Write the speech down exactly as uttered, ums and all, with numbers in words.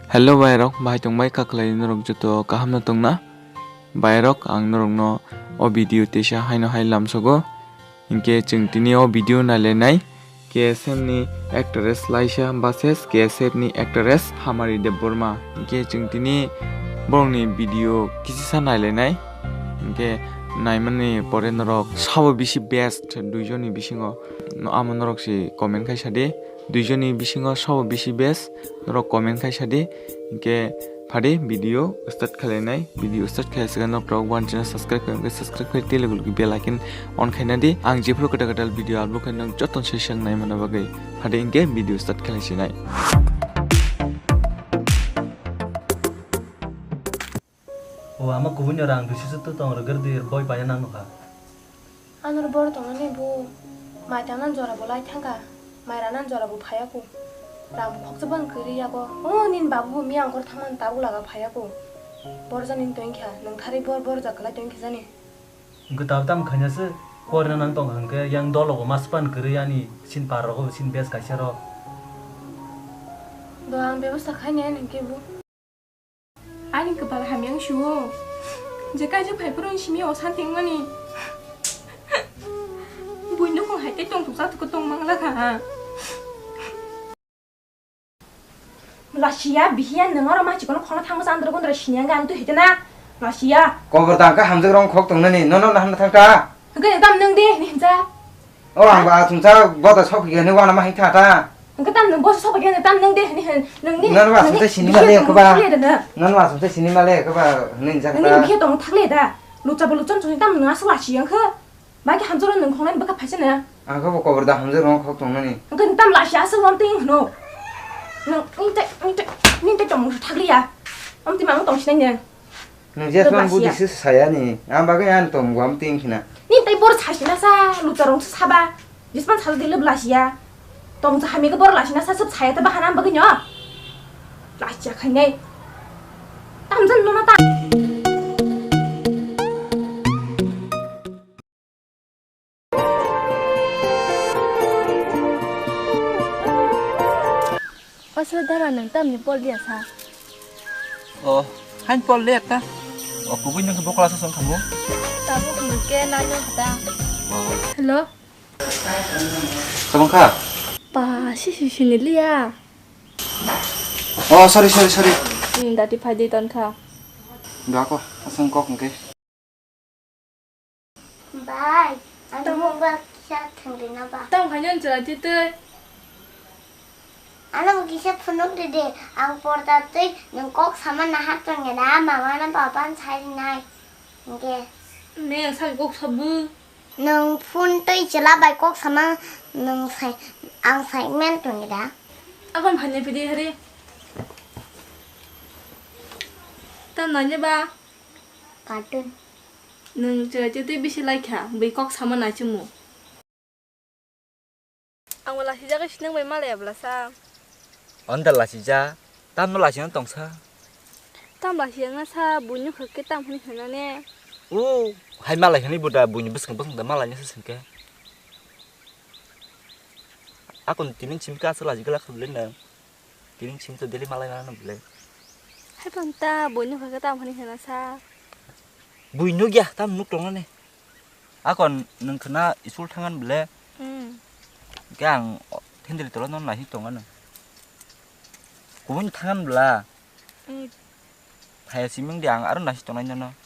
Hello bairok, bahai tongbai kha khlai norok joto kaham no tongna? Bairok, ang norokno o video teisa haino hai lamsogo. Hinkhe chwng tini o video nailainai K S M ni actress Laisha versus K S F ni actress Hamari Debbarma. Hinkhe chwng tini borokni video kisisa nailainai. Hinkhe naimani pore norok sabo bisi best duijoni bisingo no amo norok si comment khai sadi. Duijoni bisingo sabo bisi best norok comment khai sadi. Hinkhe phadi video start khlainai. Video start khlai saka norok one channel subscribe khai, subscribe khai tei logo logo bell icon on khaina di. Ang jephuru kwtal kwtal video upload khai nang joto se seng nai mana bagwi. Phadi hinkhe video start khlai sinai. O ama kubui no rang duisu tu tong rwgwrdi boi paina nang nukha. Anor bor tongnani bo mai tangna jora bo lai thangkha, mai rana jora bo phaiya ko. Ram khoksa bang kwrwi yago. O nin babu bo miyang kor thangmani tabuk laga phaiya ko. Bor jani tongkha, nang thari bor bor ja kwlai tongkha jani. Hwnkhe tabuk tamo khaina se porina nang tongkha hwnkhe yang dolo bo maspan kwrwi ani sin par rogo sin bes kaisa rok. Do ang bebosta khainai hwnkhe bo. Ani kwpal hamya wng sio. Je kaisa phai phuru wng simi o santi wngmani. Buino kung hai tei tongthok chathok tong mang lakha ha. Lasiya, bihiya, nwng oro ma chikon khorna thangma chandra gundra siniya ga ang tu hete na. Lasiya. Kobor dang ka hamjak rong khok tongnani, nono na hamna thang ta. Hwnkhe tam nwng de, ni hinja. O ang ba chungsa bota sok phikhe ni wana ma hik tha ta. Hwnkhe tam nwng bosa sok phikhe tam nwng de hini hin nwng ni. Nang ba nwng ni sungsa sini bikhe male tong ko ba. Thakle da na. Nang ba sungsa sini male ko ba hini jak nwng ni ta. Bikhe tong thakle da. Lucha bo lucha chung tam nwng aswk lasi yang khe. Ba khe hamjak rong nwng khongnai bwkha phaisa na. Ang khe bo kobor da hamjak rong khok tong nani. Hwnkhe tam lasi aswk wan twi hino. Nwng ni tai ni tai ni tai tong thakle ya. Am ti mang tong sinai nwng. Nwng jesman budi se saya ni, ang bagwi ang tong buam ting khina. Ni tai bor sasi na sa, lucha rong sa ba. Jesman sa di lub lasiya. Tong sa hami ke bor lasi na sa sub saya ta bahana bagwi nyo. Lasiya khainai. Tam jan no na ta. O sir, dara nwng tamni pol liya sa? O, hain pol liya ta. O, kubui nwng bo class-o song khamu? Tabuk hwnkhe nai no hata. O. Hello? Tabang kha? Pa, si, si, sini liya. O, sorry, sorry, sorry. Hmm, dati phai di ton kha. Dako, asang kok hwnkhe. Bai, ano mobile kisa thwngri na ba? Tamo khaina chwla twi twi. Ano kisa phunuk di de, ang porda twi nwng kok sama na hat tong na, mama na papa na sai nai. Nge. Ne, ang sak kok sabu. Nwng phone twi chwla bai kok sama nwng sai, ang sai men tong da. Akon phanya pidi hari. Tam nanya ba? Cartoon. Nwng chwrai chwtwi bisi lai kha, bui kok sama naichumu. Ang bo lasijagwi sinang bai malaya bwlasa. Onda lasija, tamno lasina tongsa. Tam lasiyangna sa, buino khakhe tam hwnwi hwnane. O, hai malai hwnwi buda buini bwswng bwswng da malai nasa sengke. Akon tinin chimka aswk lajigwlak kha bwlwi nwng. Tinin chimto daily malai nana bwlwi. Hai panta buino khakhe tam hwnwi hwnasa. Bui nukya, tam nuk tongnani. Akon nwng khna school thangan bwle. Hmm. Khe ang thendri tolo non nahi tonga nwng. Kubun thangan bwla. Hmm. Phaya siming di ang aro nasi tongnai nono.